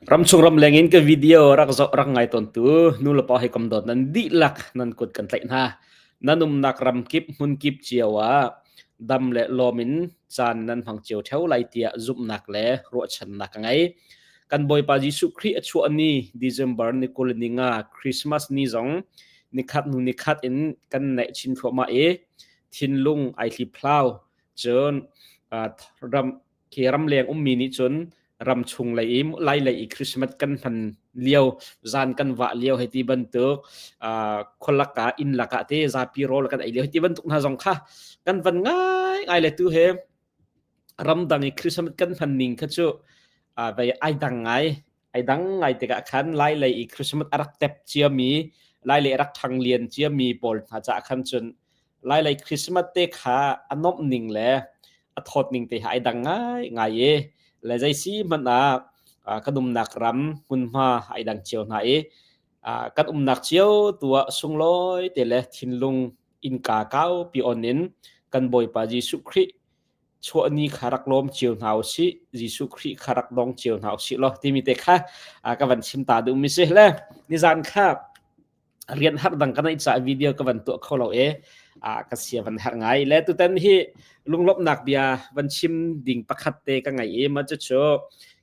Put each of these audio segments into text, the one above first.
Ramchung ramleng in ka video rak zoh rak ngai tawntu nulepa he kam dawt nan dihlak nan kut kan tlaih hna. Nan umnak ramkip hmunkip cio ah dam le lawm in caan nan hmang cio theo lai tiah zumhnak le ruahchannak ka ngei. Kan Bawipa Jesuh Khrih a chuah ni December ni 20 ni nga Christmas ni zong nikhat hnu nikhat in kan naih chin thluahmah i thinlung ai hliphlau. Cun ram khi ramleng ummi nih cun ramchung lei i lai lei i Christmas kan hman lio zan kan vah lio hei ti bantuk khualak ah inn lakah te zapi rawl kan ei lio hei ti bantuk hna zong kha kan van ngai ngai le tu he ramdang i Christmas kan hman ning kha cu vei ai dang ngai ai dang ngai tikah khan lai lei i Christmas a rak tep ciami lai lei a rak ṭhang lian ciami pawl hna caah khan cun lai lei Christmas te kha a nomh ning le a thawt ning te ha ai dang ngai ngai i le zei si hmanh ah kan umnak ram hmunhma ai dang cio hna i kan umnak cio tu ah sunglawi te le thinlung innka kaupi on in kan Bawipa Jesuh Khrih chuah ni kha rak lawm cio hna usih Jesuh Khrih kha rak dong cio hna usih law timi te kha ka van chim ta duhmi si le nizan kha rian har dang ka neih caah video ka van tuah kho lo e ka sia van har ngai le tutan hi lunglawmhnak bia van chim ding pakhat te ka ngai i ma cu cu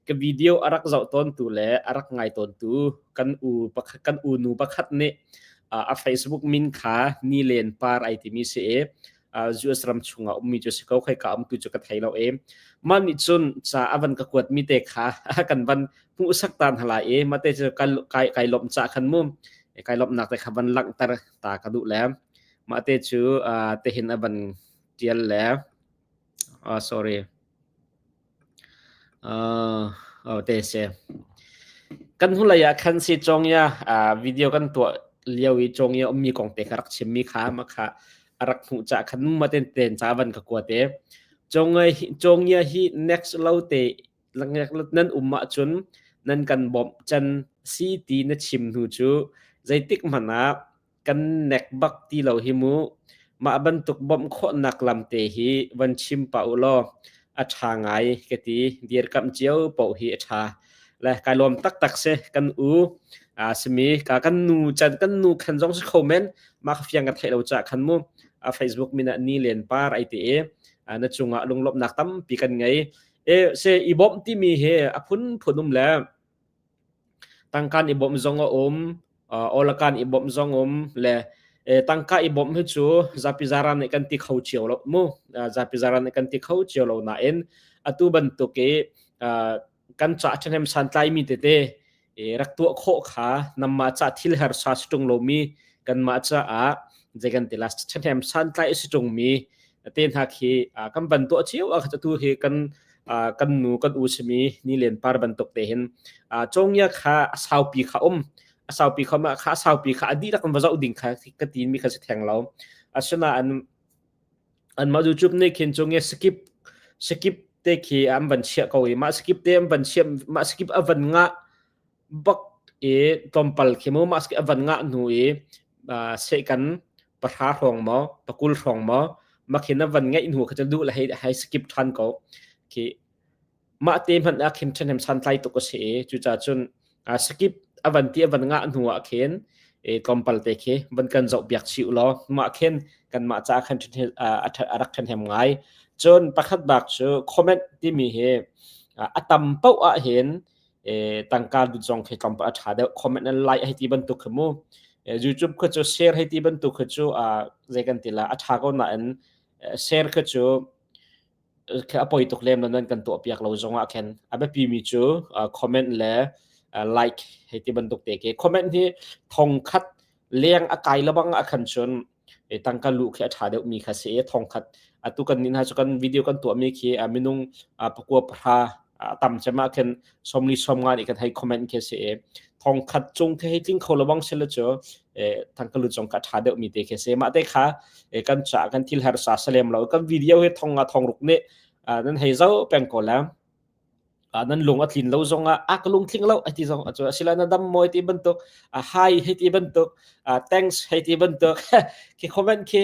ka video a rak zoh tawn tu le a rak ngai tawn tu kan u pakhat kan u nu pakhat nih a Facebook min kha ni len par ai timi si e US ram chungah ummi cu si ko khoi ka um tu cu ka thei lo e mah nih cun ca a van ka kuat mi te kha kan van hmuhsak tan hala e mate cu kai kai lom cha khan mu kai lomnak te kha van langhter ta ka duh le mah te cu te hin a van tial le sorry Uh, te se. Kan hnulei ah khan si Chongya video kan tuah lio i Chongya ummi kong te kha rak chimmi kha ma kha a rak hmuh ca khan ma ten ten ca van ka kua te. Chongya hi next lo te nan um ahcun nan kan bawmh can si ti na chim hnu cu zeitik hmanh ah kan nek bak ti lo hi mu. Mah bantuk bawmh khawhnak lam te hi van chim pah u law a ṭha ngai ka ti. Dirkamh cio paoh hi a ṭha. Le kai lawm taktak si kan u a simi ka kan nu chan kan nu khan zong si kho men mah ka fiang ka theih lo ca khan mu a Facebook min ah ni len par ai ti i na cungah lunglawmhnak tampi kan ngei. E se i bawmh timi hi a phun phun um le Tangka i bawmh zong a um, awlakan i bawmh zong um le tangka i bawmh hi cu zapi zaran nih kan ti kho cio lo mu. Zapi zaran nih kan ti kho cio lo nain atu bantuk i kan ca ṭhahnem santlaimi tete rak tuah khawh kha nanmah ca thil harsa si ṭung lomi kanmah caah zei kan ti la ṭhahnem santlai a si ṭungmi te hna khi kan van tuah cio ah atu hi kan kan nu kan u simi ni len par bantuk te hin congya kha a saupi kha um a saupi kha ma kha a saupi kha a dihlak va zoh ding kha ka tin mi kha si theng lo asinain an mah YouTube nih khin congya skip skip te khi an van chiah ko i mah skip te an van chiah mah skip a van ngah bak i tlawmpal khi mu mah a van ngah hnu i sehkan pahra hrawng maw pakul hrawng maw makhin a van ngeih hnu kha cu duh le hei hei skip ṭhan ko khi mah te hmanh ah khin ṭhahnem santlai tuk a si i cucaah cun skip a van ti a van ngah hnu ah khin i tlawmpal te khi van kan zoh piak chih u law mah khin kanmah ca khan a rak ṭhahnem ngai cun pakhat bak cu comment timi hi a tam paoh ah hin tangka lut zong khi tlawmpal a ṭha deuh comment and like hei ti bantuk khi mu YouTube kha cu share hei ti bantuk kha cu zei kan ti la a ṭha ko nain share kha cu a poi tuk lem lo nan kan tuah piak lo zong ah khin a biapi mi cu comment le like hei ti bantuk te khi comment hi thong khat leng a kai lebang ah khan cun tangka luh khi a ṭha deuhmi kha si i thongkhat atu kan nih hna cu kan video kan tuahmi khi minung pakua pahra tam cem ah khin 40 50 nih kan hei comment khi si i thongkhat cung khi hei tling kho lo bang sila cu tangka lut zong kha ṭha deuhmi te khi si mah te kha kan ca kan thil harsa salem lo kan video hi thong nga thong ruk nih nan hei zo peng ko la Nan lung a tlin lo zongah a ka lung tling lo a ti zong cu asila na dam mawi ti bantuk hi hei ti bantuk thanks hei ti bantuk khi comment khi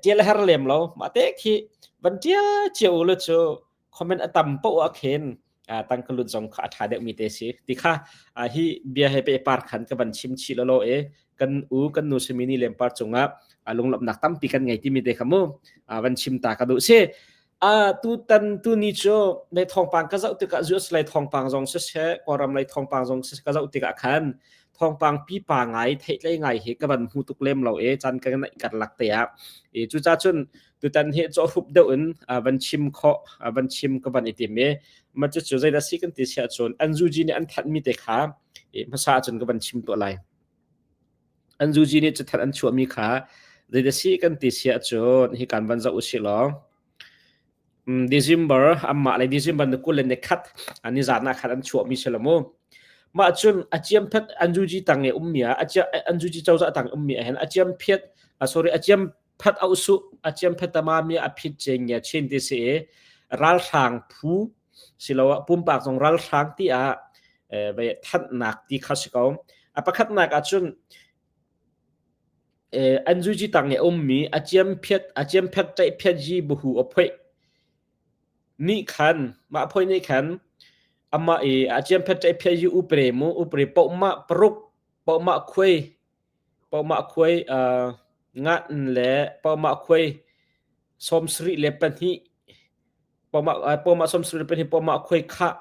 tial her lem lo mah te khi van tia cio u le cu comment a tam poh ah khin. Tangkalut zong kha a ṭha deuhmi te si. Ti kha hi bia he pehpar khan ka van chim chih lawlaw i kan u kan nu simi ni lempar cungah lunglawmhnak tampi kan ngei timi te kha mu van chim ta ka duh si. Tutan tuni cu lei thawngpang ka zoh tikah US lei thawngpang zong siseh Kawlram lei thawngpang zong siseh ka zoh tikah khan thawngpang pipa ngai theihtlei ngai hi ka van hmu tuk lem lo e caan ka naih karlak te ah e cucaah cun tutan hi cawhrup deuh in van chim khawh van chim ka van i tim i ma cucu zeidah si kan ti siah cun an zuji nih an thanhmi te kha hmasa ahcun ka van chim tuah lai. An zuji nih cathanh an chuahmi kha zeidah si kan ti siah cun hi kan van zoh usih law December anmah le December ni 20 le ni khat ni zan ah khan an chuahmi si lo mu. Mah cun a ciamphet an zuji tang i ummi ah an zuji cozah tang ummi ah hin a ciamphet sorry a ciam phat a usu a ciamphet tama mi a phit ceng ngia chin ti si i ralhrang phu siloah pumpak zong ralhrang ti ah ve thanhnak ti kha si ko. A pakhatnak ahcun an zuji tang i ummi a ciamphet a ciamphet ṭaihphet ji buhu a phoih nih khan mah phoih nih khan amah i a ciamphet ṭaihphet ji upre mu upre pohmah paruk pohmah khuai pohmah khuai ngan le pohmah khuai 72 pohmah pohmah 72 pohmah khuai khah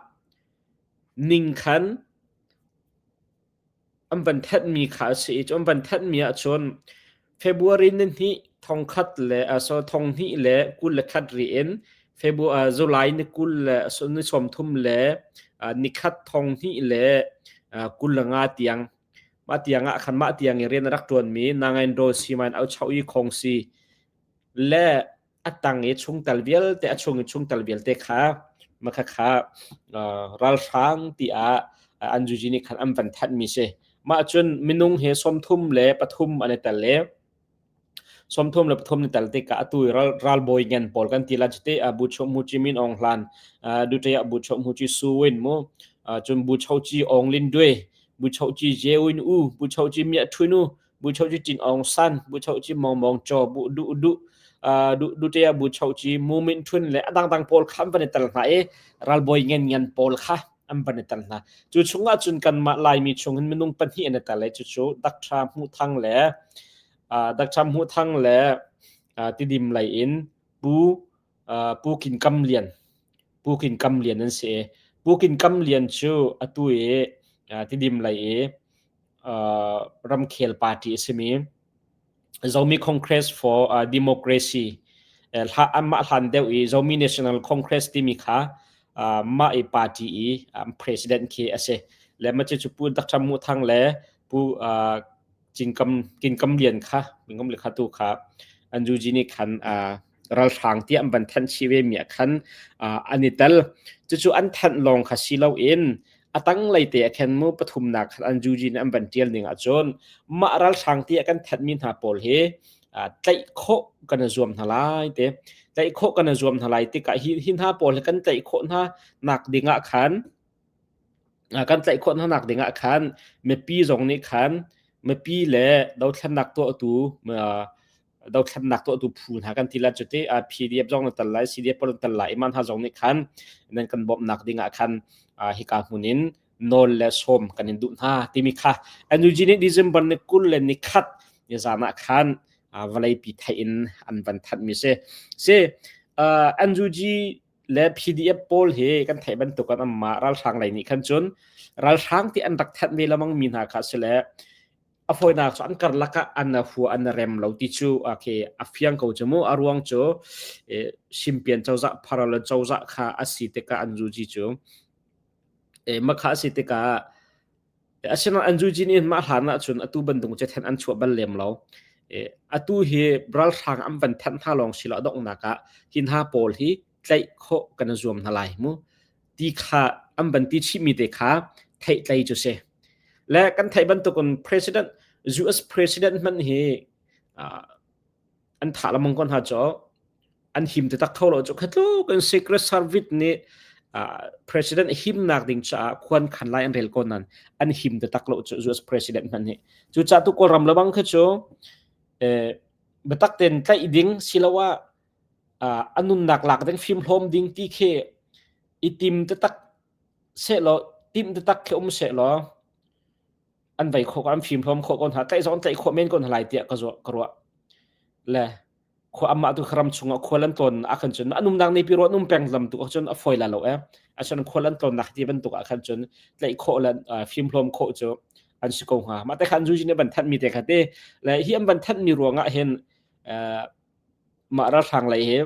ning khan an van thenhmi kha a si i cu an van thenhmi ahcun February ni hnih thongkhat le so thonghnih le 21 ri in February July ni 20 le ni 30 le nikhat thonghnih le 25 tiang mah tiang ah khan mah tiang i rian a rak ṭuanmi Nangain Daw Simain Au Chau I Khong Si le a tang i chungtel vialte a chung i chungtel vialte kha makha kha ralhrang tiah an zuji nih khan an van thanhmi si. Mah cun minung he 33 an i tel i 33 ni tel tikah atu i ral, ralbawi ngan pawl kan ti la cite Bu Cho Mu Chi Min Aung Hlan Dute Bu Cho Mu Chi Su Win mu cun Bu Cho Chi Aung Lin Dwe Bu Cho Chi Je Win U Bu Cho Chi Mya Thwin U Bu Cho Chi Cin Aung San, Bu Cho Chi Mong Mong Cho, Bu Du Du, Du Du Tia Bu Cho Chi Mu Min Thun le adang dang pawl kha an van i tel hna i ralbawi ngan ngan pawl kha an van i tel hna. Cu chungah cun kanmah Laimi chung hin minung pahnih an i tel i cucu Dr. Hmuh Thang le Dr. Hmuh Thang le Tidim lei in Pu Pu Kin Kam Lian Pu Kin Kam Lian an si i Pu Kin Kam Lian cu atu i Tidim lei i ramkhel party a simi Zomi Congress for Democracy amah hlan deuh i Zomi National Congress timi kha mah i party i president khi a si. Le mah cu Pu Dr. Mu Thang le Pu Kin Kam Lian kha Kin Kam tu kha an zuji nih khan ralhrang tiah an van thanh chih ve mi ah khan an i tel. Cucu an thanh lawng kha si loin a tanglei te ah khan mu pathumnak khan an zuji nih an van ṭial ning ahcun mah ralhrang tiah kan thanhmi hna pawl hi tlaih khawh kan i zuam hna lai te. Tlaih khawh kan i zuam hna lai tikah hi hi hna pawl hi kan tlaih khawh hna nak ding ah khan kan tlaih khawh hna nak ding ah khan mipi zong nih khan mipi le dothlennak tuahtu dothlennak tuahtu phu hna kan ti la cu ti PDF zong na tal lai CDF pawl tal lai iman ha zong nih khan nan kan bawmhnak ding ah khan hika hmun in nawl le sawm kan in duh hna timi kha NUG nih December ni 20 le ni khat ni zan ah khan vawlei pi theih in an van thanh mi si si NUG le PDF pawl hi kan theih bantuk an amma ralhrang lei nih khan cun ralhrang ti an rak thanh ve lamang mi hna kha si le a fawinak cu an karlak ah an hua an rem lo ti cu okay a fiang ko cu mu a ruang cu simpian cozah parallel cozah kha a si tikah an zuji cu e makha a si tikah asinain an zuji nih mah hlan ah cun atu bantung cu then an chuah bal lem lo atu hi ralhrang an van thanh hna lawng silo donghnak ah hi hna pawl hi tlaih khawh kan zuam hna lai mu ti kha an van ti chihmi te kha theihtlei cu si. Le kan theih bantukin president US president hmanh hi an thah lamang kon ha cho an him te tak kho lo chu khatluk in secret service nih president himnak ding caah khuan khan lai an rel ko nan an him te tak lo chu US president hmanh hi cu ca tu kawlram lebang kha chu biatak ten tlaih ding siloah a nunnak lak ding fimhlawm ding ti khi i tim taktak. Sehlaw timh taktak khi um sehlaw an vei khawh an fim hlawm khawh ko hna tlaih zong tlaih khawh men ko hna lai tiah ka zuah ka ruah le khua amah tu ram chungah khual an tlawn ah khan cun an umnak nepi ruah um peng lam tu ah cun a fawi la lo e asan khual an tlawn nak ti bantuk ah khan cun tlaih khawh le fim hlawm khawh cu an si ko hnga mah te khan zuji nih ban thanh mi te kha te le hi an ban thanh mi ruangah hin mah ralhrang lei hi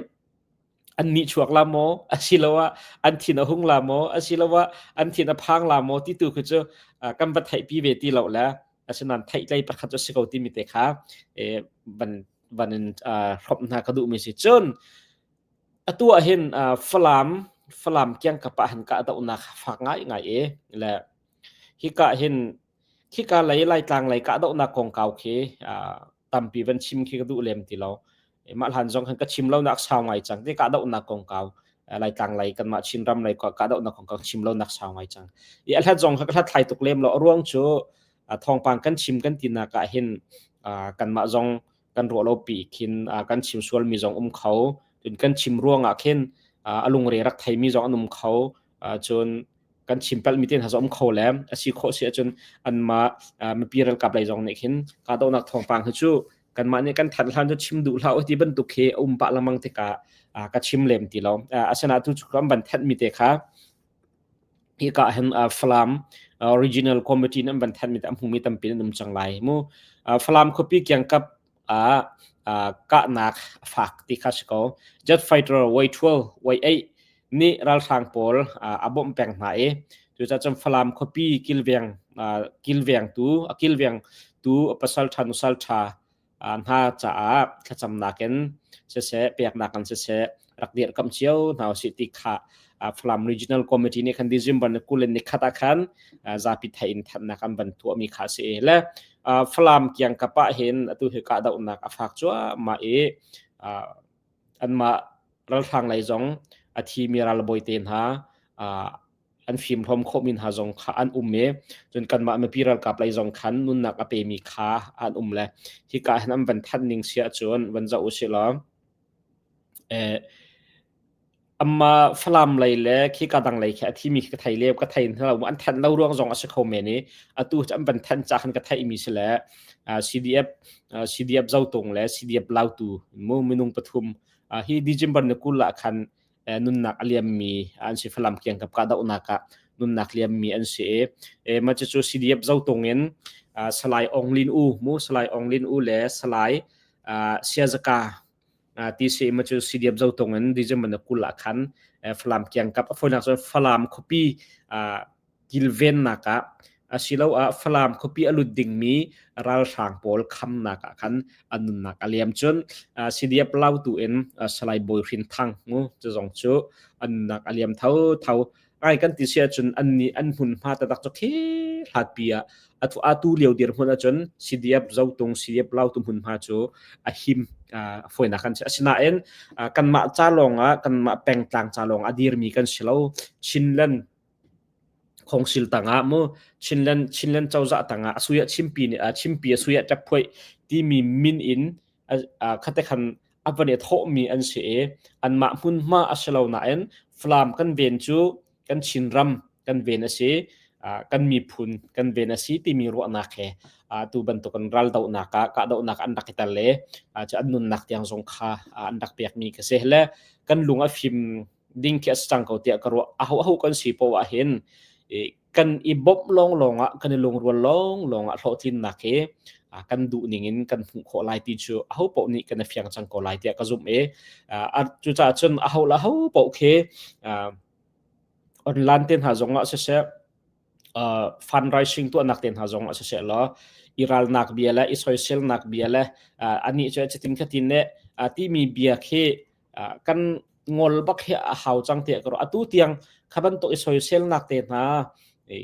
an nih chuak la maw asiloah an thin a hung la maw asiloah an thin a phang la maw ti tu khi cu kan va theihpi ve ti lo le asinain theihtlei pakhat cu si ko timi te kha van van in hrawmh hna ka duhmi si cun atu ah hin Falam Falam kiangkap ah hin kahdohnak fak ngai ngai i le hika hin khika lei Laitlang lei kahdohnak kongkau khi tampi van chim khi ka duh lem ti lo. Mah hlan zong khan ka chim lo nak sau ngai cang. Ti kahdohnak kongkau Laitlang lei kanmah Chinram lei kahdohnak kongkau chim lo nak sau ngai cang. I a hlat zong kha ka hlat thlai tuk lem lo. A ruang cu thawngpang kan chim kan tinak ah hin kanmah zong kan ruah lo pi khin kan chim sual mi zong um kho. Cun kan chim ruang ah khin a lungre rak thei mi zong an um kho. Cun kan chim palh mi te hna zong um kho le a si khawh si ahcun anmah mipi ralkap lei zong nih khin kahdohnak thawngpang hi cu kanmah nih kan thanh hlan cu chim duh hlah u ti bantuk khi a um pah lengmang tikah ka chim lem ti lo. Asinain tu cu kan van thanh mi te kha hika hin Falam Regional Committee an van thanh mi te a hmumi tampi an um cang lai mu. Falam khuapi kiangkap ah kahnak a fak ti kha si ko. Jet fighter Y12, Y8 nih ralhrang pawl a bawmh peng hna i cucaah cun Falam khuapi kilveng kilvengtu a kilvengtu pasal ṭha nusal ṭha hna caah thlacamnak in siseh peknak in siseh rak dirhkamh cio hna usih ti kha Falam Regional Committee nih khan December ni 20 ni khat ah khan zapi theih in thanhnak an van tuahmi kha a si i le Falam kiangkap ah hin atu hi kahdohnak a fak cuahmah i anmah ralhrang lei zong a thimi ralbawi te hna an fimhlawm khawhmi hna zong kha an um i cun kanmah mipi ralkap lei zong khan nunnak a pemi kha an um le hika hin an van thanh ning si ahcun van zoh usih law Amah Falam lei le khika dang lei khi a thimi khi ka thei lem ka thei hna lo an thanh lo ruang zong a si kho men i atu cu an van thanh ca khan ka theihmi si le CDF CDF Zotung le CDF Lautu mu minung pathum hi December ni 20 ah khan nunnak a liammi an si Falam kiangkap kahdohnak ah nunnak liammi an si i mah cucu CDF Zotung in Salai Aung Lin U mu Salai Aung Lin U le Salai Siazaka ti si ma cu CDF Zotung in December na 20 ah khan Falam kiangkap a fawinak cun Falam khuapi kilvennak ah asiloah Falam khuapi a lut dingmi ralhrang pawl khamnak ah khan an nunnak a liam cun CDF Lautu in Salai Bawi Hrin Thang mu cu zong cu an nunnak a liam tho tho ai kan ti si ahcun an nih an hmunhma taktak cu khi hlatpi ah atu atu lio dirhmun ahcun CDF Zotung CDF Lautu hmunhma cu a him a fawinak kan si asinain kanmah ca lawng ah kanmah pengtlang ca lawng a dirmi kan si lo Chinland khongsil tangah mu Chinland Chinland cozah tangah asuya chimpi nih chimpi asuya ṭaphuai timi min in khate khan a van i thawhmi an si i anmah hmunhma a si lo nain Falam kan ven cu kan Chinram kan ven a si kan miphun kan ven a si timi ruahnak he tu bantukin raldohnak ah kahdohnak an rak i tel i cu an nunnak tiang zong kha an rak pekmi ka si le kan lung a fim ding khi a si cang ko tiah ka ruah aho aho kan si poah ah hin kan i bawmh lawnglawng ah kan i lungrual lawnglawng ah hlawhtlinnak hi kan duh ning in kan hmuh khawh lai ti cu aho paoh nih kan i fiang cang ko lai tiah ka zumh i cucaah cun aho le aho paoh khi online te hna zong ah siseh fundraising tuahnak te hna zong ah siseh law i ralnak bia le i soiselnak bia le anih cu cutin khatin ne timi bia khi kan ngol bak hi a hau cang tiah ka ruah. Atu tiang kha bantuk i soiselnak te hna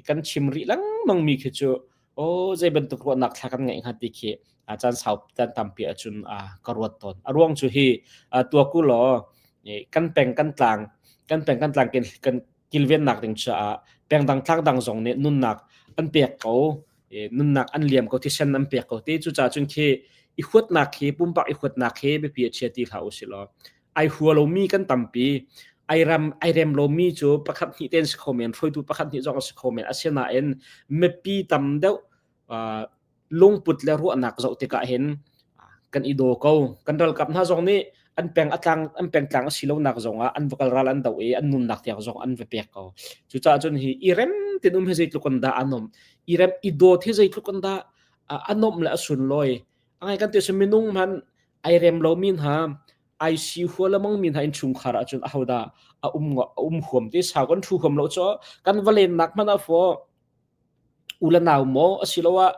kan chim rih lengmang mi khi cu o zei bantuk ruahnak thla kan ngeih hnga ti khi caan sau caan tampi ahcun ka ruat tawn. A ruang cu hi tuaku law kan peng kan tlang kan peng kan tlang kan kilvennak ding caah pengdang tlangdang zong nih nunnak an pek ko nunnak an liam ko thisen an pek ko ti cucaah cun khi i huatnak hi pumpak i huatnak hi biapi a chia ti hlah usih law ai hua lomi kan tampi. Ai ram ai rem lomi cu pakhat hnih ten si kho men, hruaitu pakhat hnih zong a si kho men. Asinain mipi tam deuh lungput le ruahnak zoh tikah hin kan i daw ko. Kan ralkap hna zong nih an peng a tlang an pengtlang a si lonak zong ah an va kal ral an do i an nunnak tiang zong an va pek ko. Cucaah cun hi i rem tin um hi zeitluk in dah a nom. I rem i dawt hi zeitluk in dah a nomh le a sunlawi. Angai kan ti si minung hman ai rem lomi hna ai si hua lemang mi hna innchungkhar ahcun ahodah a um a um huam ti sau kan thu huam lo cu kan va lennak hmanh ah faw u le nau maw asiloah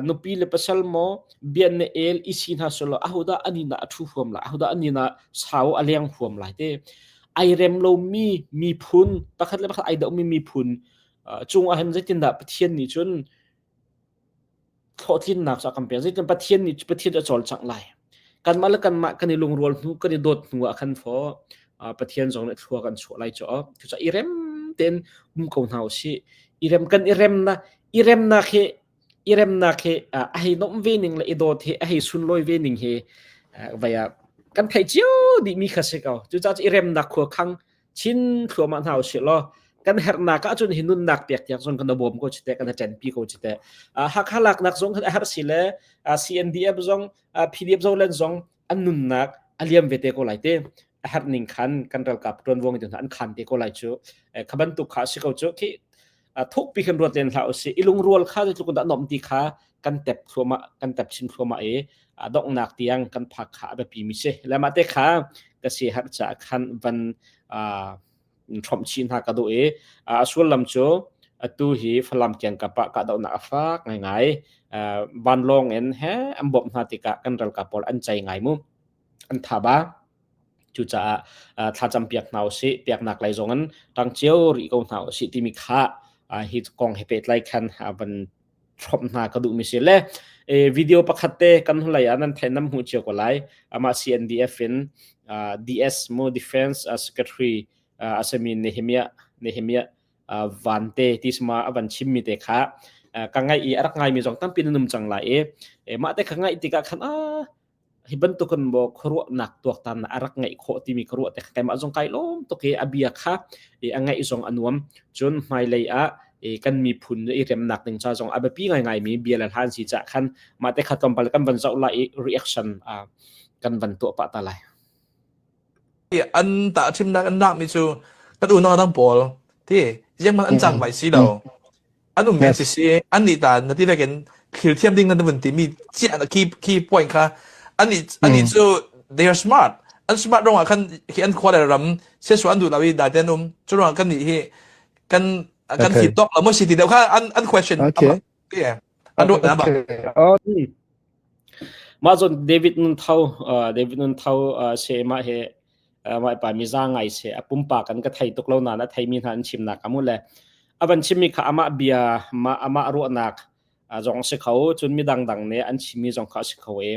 nupi le pasal maw bian ne el i si hna selaw ahodah anin ah a thu huam lai ahodah anin ah sau a leng huam lai te ai rem lomi miphun pakhat le pakhat ai dohmi miphun cung ah hin zeitindah Pathian nih cun hlawhtlinnak cu a kan pek. Zeitin Pathian nih Pathian cu a cawlcangh lai. Kanmah le kanmah kan i lungrual hnu, kan i dawt hnu ah khan faw Pathian zong nih thlua kan chuah lai cu. Cucaah i rem tein um ko hna usih. I rem kan i remnak i remnak hi i remnak hi a hei nomh ve ning le i dawt hi a hei sunlawi ve ning hi vai ah kan theih cio dihmi kha si ko. Cucaah i remnak khua khang chin thluahmah hna usih law kan herhnak ahcun hi nunnak pek tiang zong kan bawm ko chite kan ṭanpi ko chite Hakha laknak zong kan a herh si le CNDF zong PDF zong len zong an nunnak a liam ve te ko lai te a herh ning khan kan ralkap ṭuanvo ngeitu hna an khan te ko lai cu kha bantuk kha si ko cu khi thukpi khan ruat len hlah usih i lungrual kha zeitluk in dah nom ti kha kan tep thluahmah kan tep chin thluahmah i donghnak tiang kan phak kha a biapi mi si le mah te kha ka si har ca khan van hromh chin hna ka duh i a sullam cu atu hi Falam kiangkap ah kahdohnak a fak ngaingai vanlawng in he an bawmh hna tikah kan ralkap pawl an cei ngai mu an tha ba Cucaah thlacam piak hna usih, piaknak lei zong in ṭang cio rih ko hna usih timi kha hi kong he pehtlai khan van hrawmh hna ka duhmi si le video pakhat te kan hnulei ah nan theih nan hmuh cio ko lai. Amah CNDF in DS mu Defense Secretary a simi Nehemiah Nehemiah Vante ti sama a van chimmi te kha ka ngaih i a rak ngaimi zong tampi nan um cang lai i mah te kha ngaih tikah khan ah Hi bantukin maw khuaruahnak tuaktannak a rak ngeih khawh timi ka ruah tikah keimah zong kai lawm tuk i a bia kha i a ngaih zong a nuam. Cun hmailei ah i kan miphun i remnak ding ca zong a biapi ngaingaimi bia le hla an si caah khan mah te kha tlawmpal kan van zoh lai i reaction kan van tuah pah ta lai. An tahṭhimnak an lakmi cu kan unau dang pawl ti ziangman an cang vai si lo. An um men si si an nih ta na ti vekin thil thiam ding na vun ti mi chiah na key key point kha an nih an nih cu they are smart an smart rong ah khan hi an khua le ram se su an duh lo i dai ten um cu ruang kan nih hi kan kan hip tok lo mo si ti deuh kha an an question Okay. an ruat na ba Okay. Oh, Mah cun David Nun Tho David Nun Tho se mah he mah pa miza ngai se a pumpak an ka thei tuk lo nain a theimi hna an chimnak amu le a van chimmi kha amah bia ma amah ruahnak zong si kho cun midang dang nih an chimmi zong kha a si kho i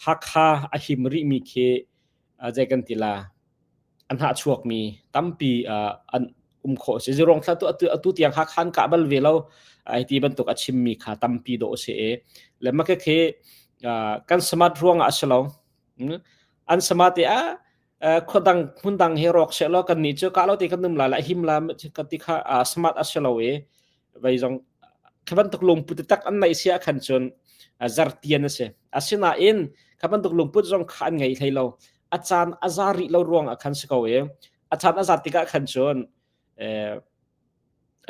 Hakha a him rihmi khi zei kan ti la an hah chuakmi tampi an um khawh si zirong thla tu atu atu tiang Hakha an kah bal ve lo ai ti bantuk a chimmi kha tampi dawh si i le mah khi kan smart ruangah a si lo An sama te ah khuadang hmundang hi rawk seh law kannih cu kah lo te kan um lai la him la ka ti kha smart a si lo i vei zong kha bantuk lungput tak an neih sia khan cun zartian a si. Asinain kha bantuk lungput zong kha an ngei hlei lo. A caan a za rih lo ruang ah khan si ko i a caan a zat tikah khan cun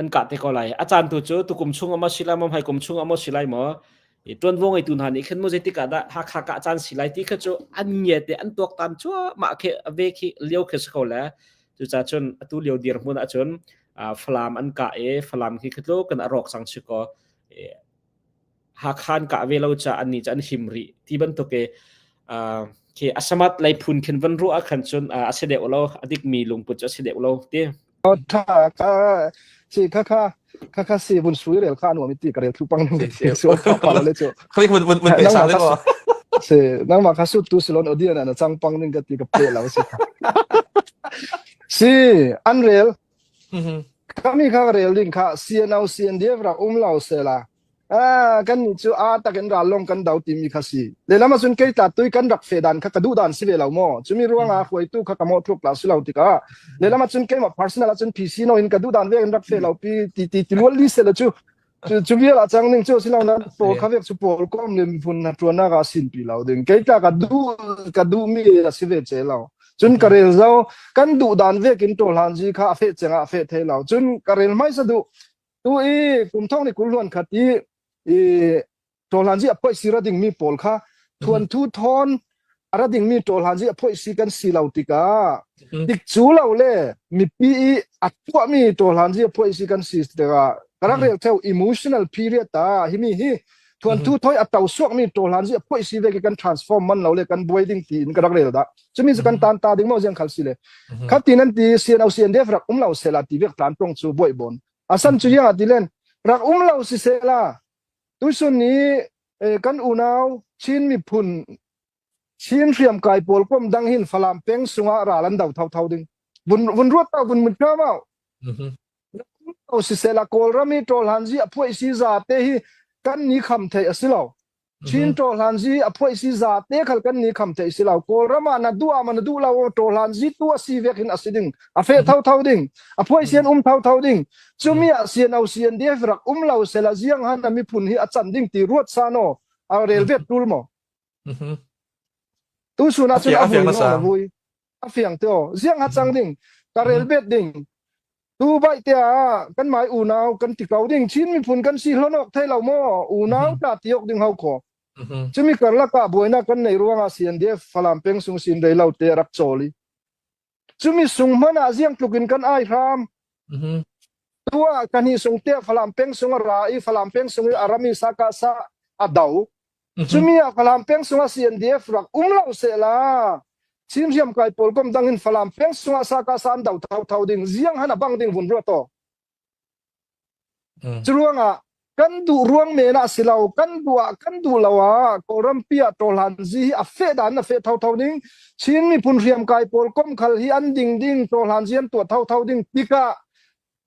An kah te ko lai. A caan tu cu tukum chung ah maw si lai maw, hmaikum chung ah maw si lai maw, i ṭuanvo ngeitu hna nih khin mu zeitik ah dah Hakha kah caan si lai ti kha cu an ngia te an tuaktan cuahmah khi ve khi lio khi si ko le. Cucaah cun atu lio dirhmun ahcun Falam an kah i Falam khi khi tluk in a rawk cang si kaw Hakha an kah ve lo caah annih cu an him rih ti bantuk i khi a samat lei phun khin van ruah ah khan cun a si deuh lo, a dikmi lungput cu a si deuh lo ti. Tha ka si kha kha kha kha si vun sui rel kha nuam ti ka rel thu pang ning ti su kha pa le chu Khoi vun vun vun pe sa le ko. Si nangmah kha su tu silon odian ana chang pang ning ka ti ka pe lo si si an rel kami kha rel ding kha CNO CNDF rak um lo se la. Ah, kan nih cu a tak in ral lawng kan do timi kha si. Lehlam ahcun kei tla tui kan rak fe dan kha ka duh dan si ve lo maw? Cumi ruangah hruaitu kha ka mawh tluk la si lo tikah lehlam ahcun keimah personal ahcun PC no in ka duh dan ve in rak fe lo pi ti ti ti lual li se le cu cu cu vial ah cang ning cu si lo na pawl kha vek cu pawl kom le miphun na tuan ah sin pi lo ding kei tla ka duh ka duh mi a si ve che lo cun ka rel zo kan duh dan vek in to hlan ji kha a fe cheng ah a fe thei lo cun ka rel mai sa duh Tu i kum thong ni kul hluan khat i i ṭawhlanzi a phoih si ra dingmi pawl kha thuanthu thawn a ra dingmi ṭawhlanzi a phoih si kan si lo tikah tik cu lo le mipi i a tuahmi ṭawhlanzi a phoih si kan si tikah ka rak rel theo emotional period ta himi hi thuanthu thoi a to suakmi ṭawhlanzi a phoih si ve ki kan transform man lo le kan buai ding tiin ka rak rel da cumi cu kan tan ta ding mo ziang khal si le khat tin an ti CNO CNDF rak um lo sela ti vek tlan tong cu buai bon asan cu yang ti len rak um lo si sela tuisun ni kan unau Chin miphun Chin hriam kai pawl kom dang hin Falam peng sungah ral an do thau thau ding vun vun ruat ta vun mun mau lo si sela Kawlram i ṭawlhan zi a phuai si za te hi kan ni kham thei a si lo Chin ṭawhlan zi a phuai si za te khal kan ni kham thei si lo Kawlram ah na duh ah ma na duh lo ṭawhlan zi tu a si vek hin a si ding a fe tho tho ding a phuai sian um tho tho ding cumi ah CNO CNDF rak um lo sela ziang han a miphun hi a can ding ti ruat sa no a rel vet tul mo tu sun ah cun a vui no na vui a fiang te o ziang ha cang ding ka rel bet ding Tu bai te ah kan mai unau kan ti ko ding Chin miphun kan si hlon awk thei lo maw unau ta ti awk ding hau kho cumi karlak ah buainak kan nei ruangah CNDF Falam peng sung sin rei lo te rak choli cumi sung hman ah ziang tluk in kan ai hram tua kan hi sung te Falam peng sung a ra i Falam peng sung i arami sa ka sa a do Cumi ah Falam peng sungah CNDF rak um lo sehla Chin hriamkai pawl kom dang in Falam peng sungah saka sa an do thau ding ziang han a bang ding vun ruat aw. Curuangah kan duh ruang men ah si lo kan duh ah kan duh lo ah Kawlram pi ah ṭawhlan zi hi a feh dan a feh thotho ding Chin miphun hriamkai pawl kom khal hi an ding ding ṭawhlan zi an tuah thotho ding tikah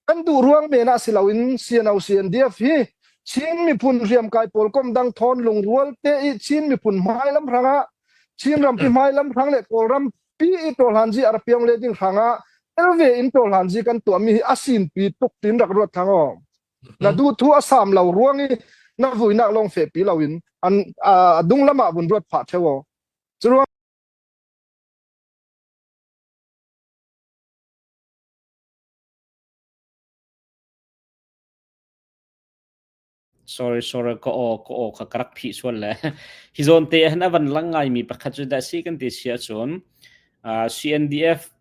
Kan duh ruang men ah si loin CNO CNDF hi Chin miphun hriamkai pawl kom dang thawn lungrual te i Chin miphun hmailam hrangah Chin rampi hmailam hrang le Kawlram pi i ṭawhlanzi a ra piang le ding hrangah tel ve in ṭawhlanzi kan tuahmi hi a sinpi tuk tin rak ruat thang aw. Na duh thu a sam lo ruang i na vuinak lawng fe pi loin an a dung lam ah vun ruat phah theo aw. Curuang Sorry, sorry, ka aw, ka aw kha ka rak phih sual le. Hi zawn te han a van lang ngaimi pakhat cu dah si kan ti si ahcun uh, CNDF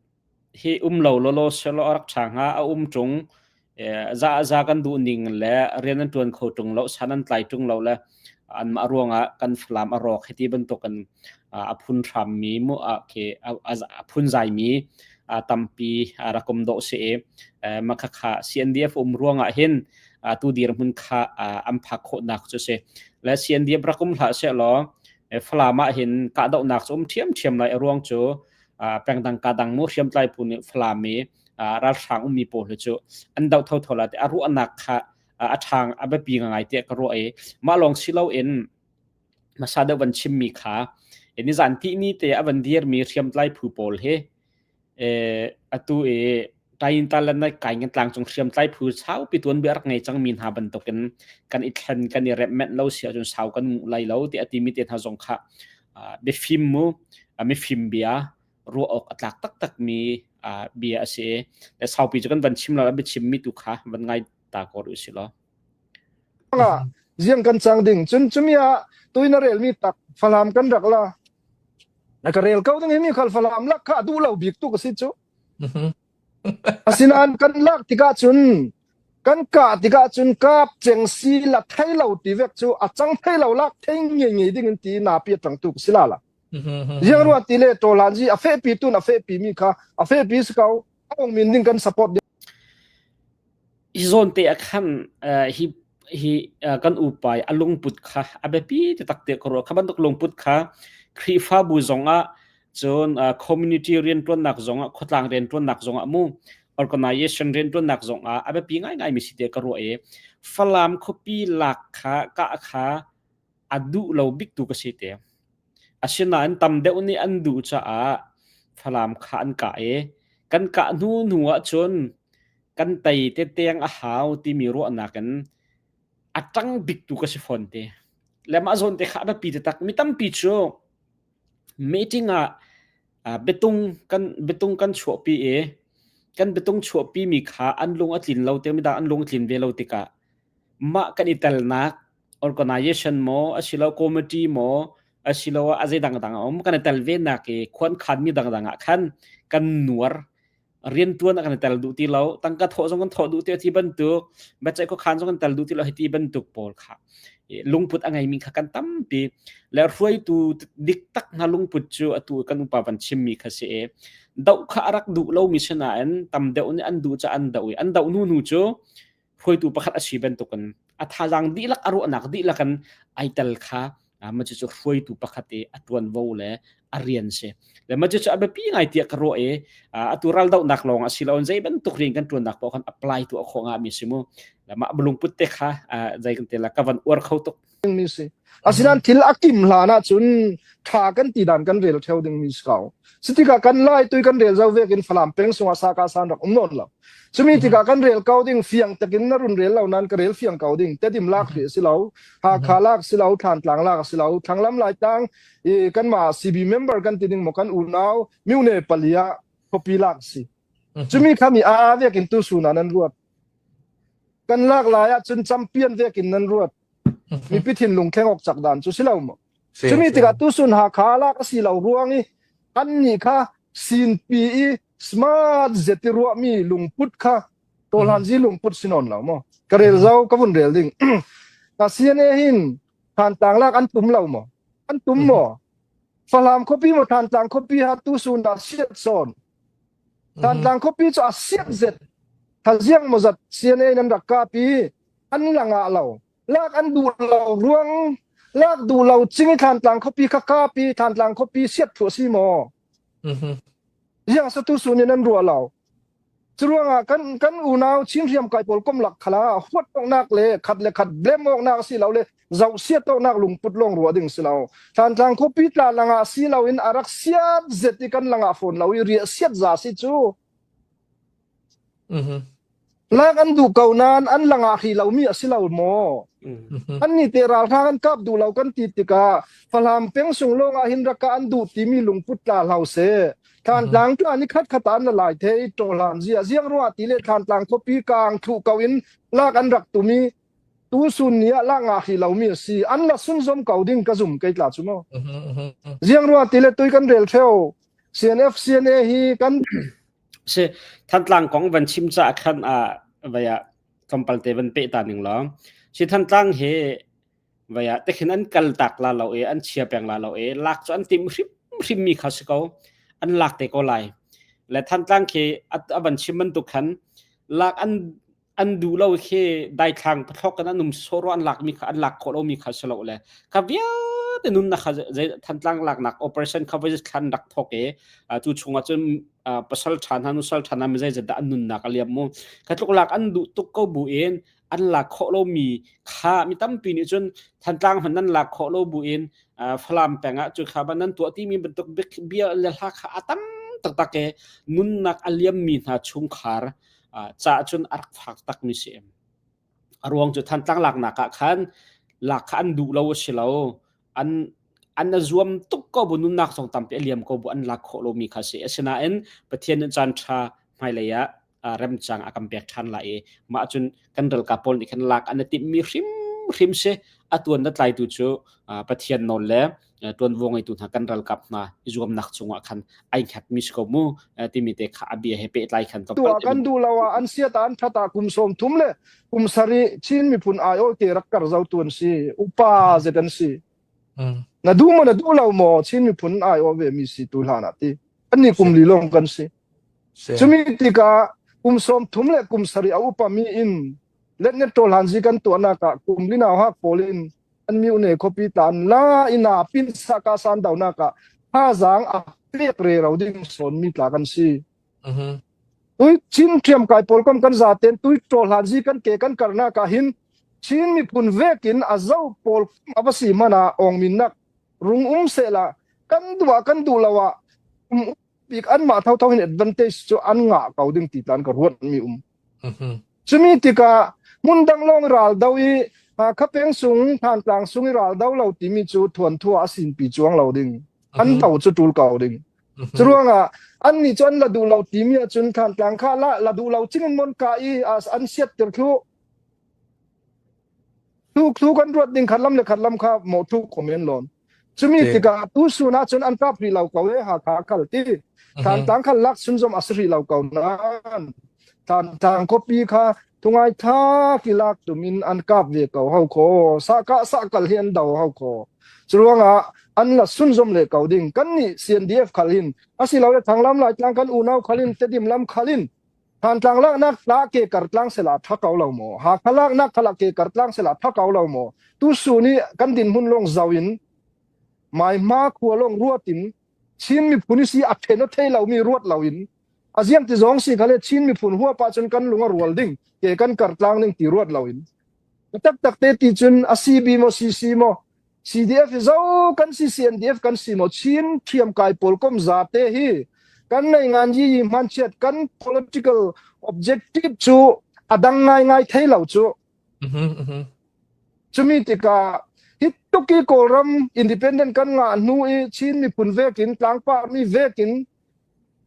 hi um lo lolo selo a rak ṭha hnga a um ṭung za za kan duh ning le rian an ṭuan kho ṭung lo san an tlai ṭung lo le anmah ruangah kan Falam a rawk hiti bantukin a phun hrammi mu a khi a phun zaimi tampi rak um dawh si i makha kha CNDF um ruangah hin tu dirhmun kha an phak khawhnak cu si le CNDF rak um hlah seh law Falam ah hin kahdohnak cu um ṭhiamṭhiam lai a ruang cu pengdang kadang mu hriamtlai phu nih Falam i ralhrang ummi pawl hi cu an doh thotho la ti a ruahnak kha a ṭhang a biapi ngai tiah ka ruah i mah lawng si loin hmasa deuh van chimmi kha nizan tihni te a van dirmi hriamtlai phu pawl hi atu i Tayin talan na kai ngan tlang cung hriamtlai phu saupi tuan bia rak ngei cangmi hna bantukin kan i thlen kan i remh menh lo si ahcun sau kan nguh lai lo ti a timi te hna zong kha biafim mu mifim bia ruah awk a tlak taktak mi bia a si i saupi cu kan van chim lo biachim mi tu kha van ngai ta ko rih si law. Ziang kan cang ding cun cumi ah tuin a relmi tak Falam kan rak la na ka rel ko ding mi khal Falam lak kha duh lo bik tu ka si cu asinain kan lak tikah cun kan kah tikah cun kap cheng si la thei lo ti vek cu a cang thei lo lak thei nge nge ding in ti na pi tang tu si la la Ziang ruat ti le ṭawlan zi a fehpi tun a fehpi mi kha a fehpi si ko a min ding kan support Hi zawn te ah khan hi hi kan upa a lungput kha a biapi te tak te ka ruah. Kha bantuk lungput kha Khrihfabu zongah cun community rianṭuannak zongah khuatlang rianṭuannak zongah mu organization rianṭuannak zongah a biapi ngaingai mi si te ka ruah i. Falam khuapi lak kha kah kha a duh lo bik tu ka si te. Asinain tam deuh nih an duh caah Falam kha an kah i kan kah hnu hnu ahcun kan tei te teng a hau timi ruahnak in a ṭang bik tu ka si fawn te. Le mah zawn te kha a biapi taktak. Mi tampi cu meeting ah biatung kan biatung kan chuahpi i kan biatung chuahpi mi kha an lung a tlin lo te midang an lung a tlin ve lo tikah mah kan i telnak organization maw asilo committee maw asiloah a zei dangdang a um kan i tel ve nak i khuan khan mi dangdang ah khan kan nuar riantuan a kan tel duh ti lo tangka thawh zong kan thawh duh ti ti bantuk biaceih khuakhan zong kan tel duh ti lo hiti bantuk pawl kha lungput a ngeimi kha kan tampi le hruaitu dik tak hna lungput cu atu kan upa van chimmi kha si i doh kha a rak duh lomi sinain tam deuh nih an duh ca an doh i an doh hnu hnu cu hruaitu pakhat a si bantukin a thazaang dihlak a ruahnak dihlak in ai tel kha mah cucu hruaitu pakhat i a ṭuanvo le a rian si le mah cucu a biapi ngai tiah ka ruah i atu raldohnak lawng a si lo zei bantuk rian kan ṭuannak paoh khan apply tu a khawh ngami si mu le mah lungput te kha zei kan te la ka van uar kho tuk mi si asinain thil a kim hlan ahcun tha kan ti dan kan rel theo ding mi si ko sitikah kan lai tui kan rel zo vek in falam peng sungah saka san rak um non lo chumi tikah kan rel ko ding fiang takin na run rel lo nan ka rel fiang ko ding tedim lak ri si lo hakha lak si lo thantlang lak si lo thanglam lai tang i kan ma CB member kan ti ding mo kan unau miune palia khuapi lak si chumi khami a a vek in tu suna nan ruat kan lak lai ah cun champion vek in nan ruat mipi thinlung thleng awk cak dan cu si lo maw cumi tikah tusun Hakha lak a si lo ruang i an nih kha sinpi i smart zeti ruahmi lungput kha tawhlan zi lungput si nawn lo maw ka rel zo ka vun rel ding na CNA hin Thantlang lak an tum lo maw an tum maw Falam khuapi maw Thantlang khuapi ha tusun dah siat sawn Thantlang khuapi cu a siat zet thaziang maw zat CNA nan rak kap i an langah lo lak an duh lo ruang lak duh lo cing i Thantlang khuapi kha kap i Thantlang khuapi siat thu a si maw Ziang satu sun in an ruah lo Curuangah kan kan unau Chin hriamkai pawl komlak khala huat awknak le khat le khat blem awknak si lo le zoh siat awknak lungput lawng ruah ding si lo. Thantlang khuapi tla langah si lo in a rak siat zet i kan langah fawn lo i riah siat za si cu. Lak an duh ko nain an langah hri lomi a si lo maw? An nih te ralhrang an kap duh lo kan ti tikah Falam peng sung lawng ah hin raka an duh timi lungput tla hlau seh. Thantlang tla ni khat khat an la lai the i ṭawhlan zia ziang ruah ti le Thantlang khuapi kaang thuh ko in lak an rak tumi tu sun ni ah lak nga hri lomi a si. An la sun zom ko ding ka zum kei tla cu maw. Ziang ruah ti le tui kan rel theo. CNF CNA hi kan Si Thantlang kong van chim caah khan ah vai ah tlawmpal te van peh ta ning law. Si Thantlang hi vai ah tikhin an kal tak la lo i an chia peng la lo i lak cu an timh hrimhrim mi kha si ko. An lak te ko lai. Le Thantlang khi a van chim bantuk khan lak an an duh lo khi daithlang pathlok kan an um sawh an lak mi kha an lak khawh lo mi kha si lo le kha vialte nunnak kha zei Thantlang laknak operation kha voi thlan rak thok i cu chungah cun pasal ṭha hna nusal ṭha hna mi zeizat dah an nunnak a liam mu kha tluk lak an duh tuk ko bu in an lak khawh lo mi kha mi tampi nih cun Thantlang hman nan lak khawh lo bu in Falam peng ah cu kha ban nan tuah ti mi bantuk bia le hla kha a tam taktak e nunnak a liam mi hna chungkhar caah cun a rak fak takmi si. A ruang cu Thantlang laknak ah khan lak kha an duh lo a si lo. An an a zuam tuk ko bu nunnak zong tampi a liam ko bu an lak khawh lomi kha si. Asinain Pathian nih caan ṭha hmailei ah remcang a kan pek ṭhan lai i mah cun kan ralkap pawl nih khan lak an i timhmi hrimhrim si. A tuan na tlaitu cu Pathian nawl le ṭuanvo ngeitu hna kan ralkap hna i zuamnak cungah khan ai hngatmi si ko mu timi te kha a bia he pehtlai khan tuah kan duh lo ah an siat an that ah kum 30 le kum sarih Chin miphun aiawh te rak kar zo tu an si upa zet an si na duh maw na duh lo maw Chin miphun aiawh ve mi si tu hlan ah ti an ni kum li lawng kan si cumi tikah kum 30 le kum sarih a upa mi in letnet ṭawl han zi kan tuahnak ah kum li nau hak pawl in an mi une khuapi tan la ina pin saka san daunak ah thazaang a pek re ro ding sawn mi tla kan si tui chin ṭhiam kai pawl kom kan za ten tui ṭawl han zi kan ke kan karnak ah hin. Chin miphun vekin a zo pawl a va si hmanh ah awngminnak rung um sehla kan duh ah kan duh lo ah um bik anmah thotho hin advantage cu an ngah ko ding ti tlan ka ruat mi um. Cumi tikah hmundang lawng ral do i Khapeng sung Thantlang sung i ral do lo timi cu thuanthua a sinpi chuang lo ding. An do cu tul ko ding. Curuangah an nih cu an la duh lo timi ahcun Thantlang kha la la duh lo cing in mon ka i an siat tir thlu. Thu thu kan ruat ding khat lam le khat lam kha mo thu komen lon. Cumi tikah tu sun ahcun an kap rih lo ko e Hakha khal ti. Thantlang khal lak sun zom a si rih lo ko nan. Thantlang khuapi kha thungai tha ki lak tumin an kap ve ko hau kho. Sa ka sa kal hi an do hau kho. Curuangah an la sun zom le ko ding. Kan nih CNDF khal hin asilo le thanglam lai tlang kan unau khalin tedim lam khalin Thantlang laknak tla ke kar tlang sela tha ko lo maw? Hakha laknak khala ke kar tlang sela tha ko lo maw? Tu su nih kan dinhmun lawng zau in mai hma khua lawng ruat in Chin miphun si a then a thei lomi ruat lo in a ziang ti zong si khale Chin miphun huap ahcun kan lung a rual ding ke kan kar tlang ding ti ruat lo in tak tak te ti cun a CB maw CC maw CDF hi zo kan si CNDF kan si maw Chin thiamkai pawl kom za te hi kan nei ngan yi yi hmanchiat kan political objective cu a dang ngai ngai thei lo cu cumi tikah hi tuki kawlram independent kan ngah hnu i Chin miphun vekin tlangpar mi vekin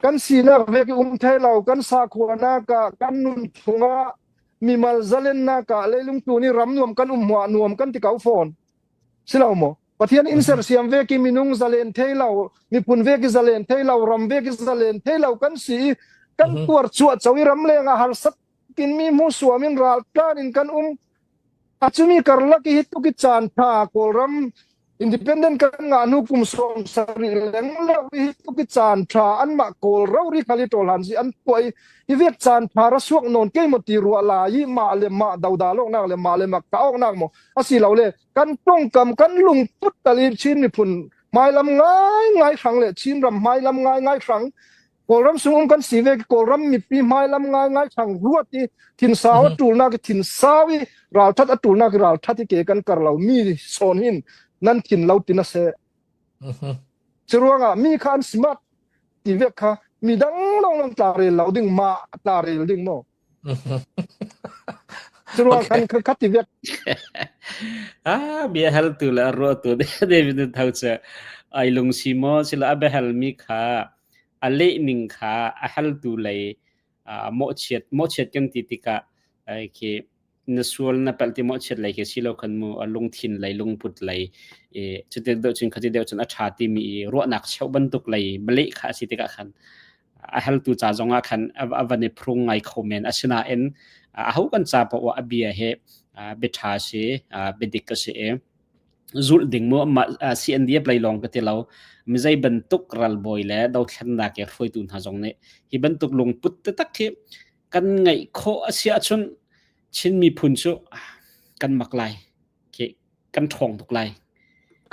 kan sinak vek i um thei lo kan sakhuanak ah kan nunphung ah mimal zalennak ah leilung tu nih ram nuam kan um hmuah nuam kan ti ko fawn si lo maw Pathian in sersiam ve ki minung zalen thei lo miphun ve ki zalen thei lo ram ve ki zalen thei lo kan si i kan tuar chuah cho i ram leng ah harsat tin mi hmu suam in raltlan in kan um Acumi karlak i hi tuk i caan tha Kawlram independent kan ngah hnu kum 70 lenglo i hi tuk i caan tha anmah Kawl rori khal i ṭawlhan si an tuah i hi vek caan tha ra suak nawn kei maw ti ruah lai i mah le mah dodal awknak le mah le mah kah awknak maw asi lo le kan tongkam kan lungput tal i Chin miphun hmailam ngai ngai hrang le Chin ram hmailam ngai ngai hrang Kawlram sung um kan si ve Kawlram mipi hmailam ngai ngai thang ruat i thinsau a ṭulnak i thinsau i ralṭhat a ṭulnak i ralṭhat i ke kan kar lo mi sawn hin nan thin lo tin a seh. Curuangah mi kha an smart ti vek kha mi dang lawng nan tla rel lo ding ma tla rel ding maw? Curuang kan kha ti vek. Ah bia hal tu le ruah tu David thau che ai lung si mo sila a behal mi kha a leh ning kha a haltu lei mawhchiat mawhchiat kan ti tikah khi na sual na palh ti mawhchiat lei khi si lo khan mu a lungthin lei lungput lei i cuti deuh cun khati deuh cun a ṭha timi i ruahnak cheuh bantuk lei baleh kha a si tikah khan a haltu ca zongah khan a van i phrung ngai kho men asinain aho kan ca paoh a bia he bia ṭha si bia dik a si i zulh ding mu mah CNDF lei lawng ka ti lo mizei bantuk ralbawi le dothlennak i hruaitu hna zong nih hi bantuk lungput taktak hi kan ngeih khawh a si ahcun Chin miphun cu kan mak lai khi kan ṭhawng tuk lai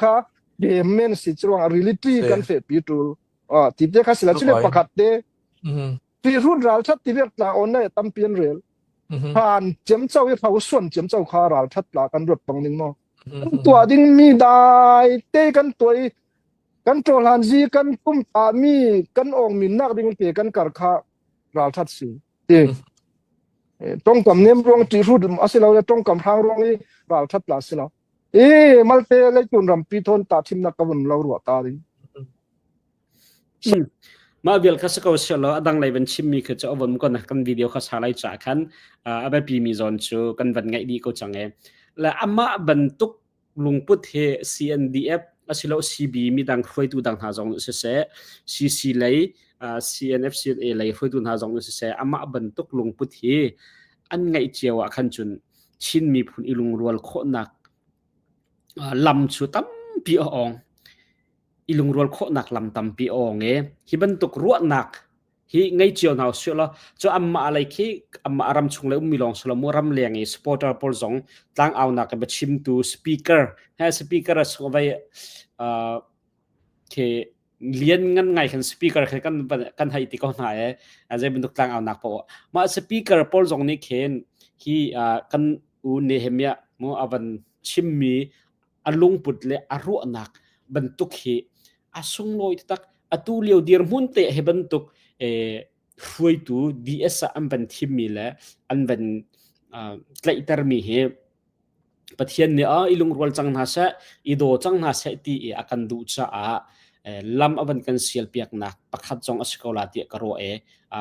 kha men si chuang reality kan fe pi tul ti te kha sila chule pakhat te ti run ral that ti vek tla on na tampi an rel han chem chau i thau suan chem chau kha ral that la kan ruat pang ning mo kan tuah ding mi dai te kan tuai kan ṭawlhan zi kan pum ta mi kan ong min nak ding te kan kar kha ral that si ti tongkam nem ruang ti hrut asilo le tongkam hrang ruang i ral that la silo e malte leitun rampi thon ta thim nak ka vun lo ruwa ta ding Mah vial kha si ko sehlaw a dang lei van chimmi khi cu a von kon kan video kha sa lai caah khan a biapimi zawn cu kan van ngaih dih ko cang e. Le amah bantuk lungput hi CNDF asilo CB midang hruaitu dang hna zong nih siseh CC lei CNF CNA lei hruaitu hna zong nih siseh amah bantuk lungput hi an ngaih cio ah khan cun Chin miphun i lungrual khawhnak lam cu tampi a ong. I lungrual khawhnak lam tampi a awng i hi bantuk ruahnak hi ngei cio hna usih law cu anmah lei khi anmah ram chung le ummi lawng si lo mu ram leng i supporter pawl zong tlangaunak i biachimtu speaker he speaker a sung vai khi lian ngan ngai khan speaker khan kan kan hei ti ko hna e zei bantuk tlangaunak paoh mah speaker pawl zong nih khin hi kan u Nehemiah. Mu a van chimmi a lungput le a ruahnak bantuk hi a sunglawi taktak. Atu lio dirhmun te hi bantuk eh, hruaitu DS ah an van thimmi le an van uh, tlaihtermi hi Pathian nih a i lungrual cang hna seh, i daw cang hna seh ti i a kan duh caah lam a van kan sial piaknak pakhat zong a si ko la tiah ka ruah i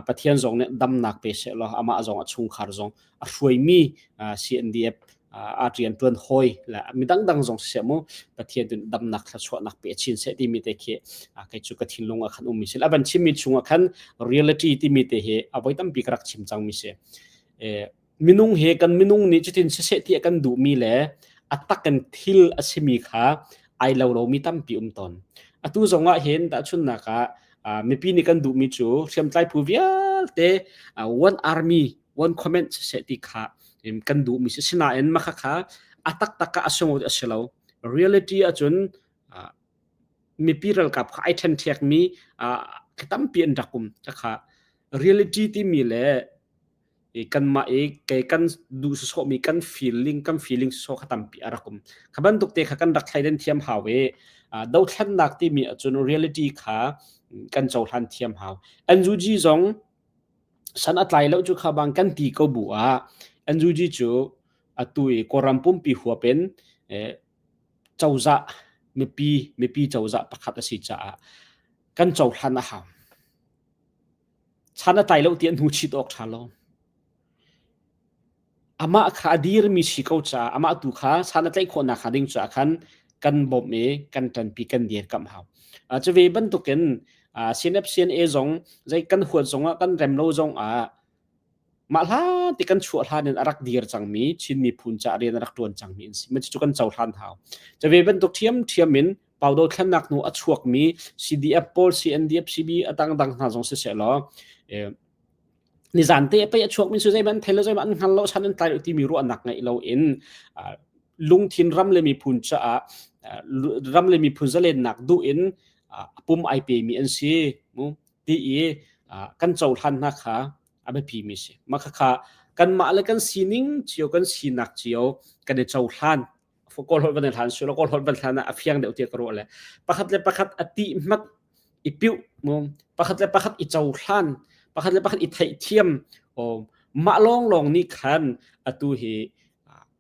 Pathian zong nih damnak pe seh law amah zong a chungkhar zong a hruaimi CNDF a rian ṭuan hawi le midang dang zong siseh mu Pathian tu damnak thluachuahnak pe chin seh timi te khi kei cu ka thinlung ah khan ummi si a van chimmi chungah khan reality timi te hi a voi tampi ka rak chim cangmi si. Minung he kan minung nih cutin siseh tiah kan duhmi le a tak in thil a simi kha ai lo lomi tampi um tawn. Atu zong ah hin tahchunhnak ah mipi nih kan duhmi cu hriamtlai phu vialte one army one comment siseh ti kha kan duhmi si. Sinain mah khakha a taktak ah a sung a si lo. Reality ahcun mipi ralkap kha ai ṭhenṭhekmi tampi an rak um. Khakha reality timi le i kanmah i kei kan duh sawsawhmi kan feeling kan feeling sawsawh kha tampi a rak um. Kha bantuk te kha kan rak thleiden thiam hau i dothlennak timi ahcun reality kha kan cohlan thiam hau. NUG zong san a tlai lo cu kha bang kan ti ko bu ah NUG cu atu i Kawlram pumpi huap in cozah mipi mipi cozah pakhat a si caah kan cohlan a hau. Chan a tlai lo ti an hnu chit awk ṭha lo. Amah kha a dirmi si ko caah amah tu kha san a tlaih khawhnak hnga ding caah khan kan bawmh i kan ṭanpi kan dirkamh hau. Cu ve bantukin CNF CNA zong zei kan huat zongah kan rem lo zongah mah hlan ti kan chuah hlan in a rak dir cangmi Chin miphun caah rian a rak ṭuan cangmi an si. Mah cucu kan cohlan hau. Cu ve bantuk ṭhiamṭhiam in Pau dothlennak hnu a chuakmi CDF pawl CNDF CB a dangdang hna zong siseh law nizan te pei a chuakmi cu zeihmanh an thei lo zeihmanh an hngal lo chan an tlai lo timi ruahnak ngeih lo in lungthin ram le miphun caah ram le miphun zalennak duh in a pum ai pemi an si mu ti i kan cohlan hna kha a biapi mi si mah khakha kanmah le kan sining cio kan sinak cio kan i cohlan kawl holh van hlan su kawl holh van hlan ah a fiang deuh tiah ka ruah le pakhat le pakhat a ti hmat i piuh mu pakhat le pakhat i cohlan pakhat le pakhat i theihthiam o mah lawng lawng nih khan atu hi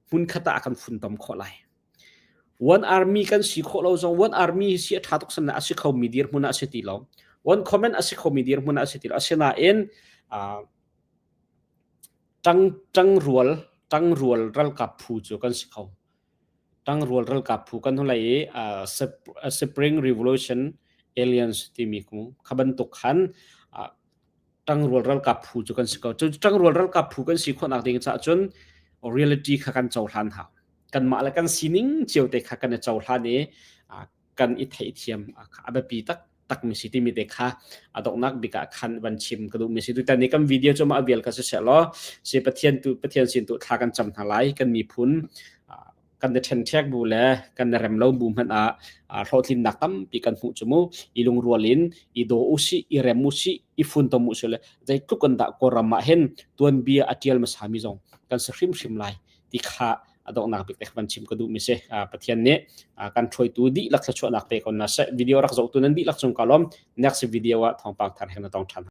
hmun khat ah a kan funtom khawh lai one army kan si khawh lo zong one army hi si a tha tuk san a si kho mi dir hmun ah si ti lo one comment a si kho mi dir hmun ah si ti lo asinain Ṭang ṭangrual ṭangrual ralkap phu cu kan si kho. Ṭangrual ralkap phu kan hung lai i uh, Spring Revolution Alliance timi ku kha bantuk khan uh, ṭangrual ralkap phu cu kan si ko. Cu ṭangrual ralkap phu kan si khawhnak ding caah cun reality kha kan cohlan hau. Kanmah le kan sining cio te kha kan i cohlan i uh, kan i theihthiam a biapi tak takmi si timi te kha a donghnak bik ah khan van chim ka duhmi si tutan ni kan video cu mah vial ka si seh law si Pathian tu Pathian sin tu thla kan cam hna lai kan miphun kan na ṭhenṭhek bu le kan na rem lo bu hmanh ah hlawhtlinnak tampi kan hmuh cu mu i lungrual in i daw usih i rem usih i funtom usih le zeitluk kan dah Kawlram ah hin tuanbia a ṭial hmasa mi zong kan si hrimhrim lai ti kha a donghnak bik te van chim ka duh mi si Pathian nih kan hruaitu dihlak thluachuahnak pe ko na seh video rak zohtu nan dihlak cung ka lawm next video ah thawngpang thar he na tong ṭhan.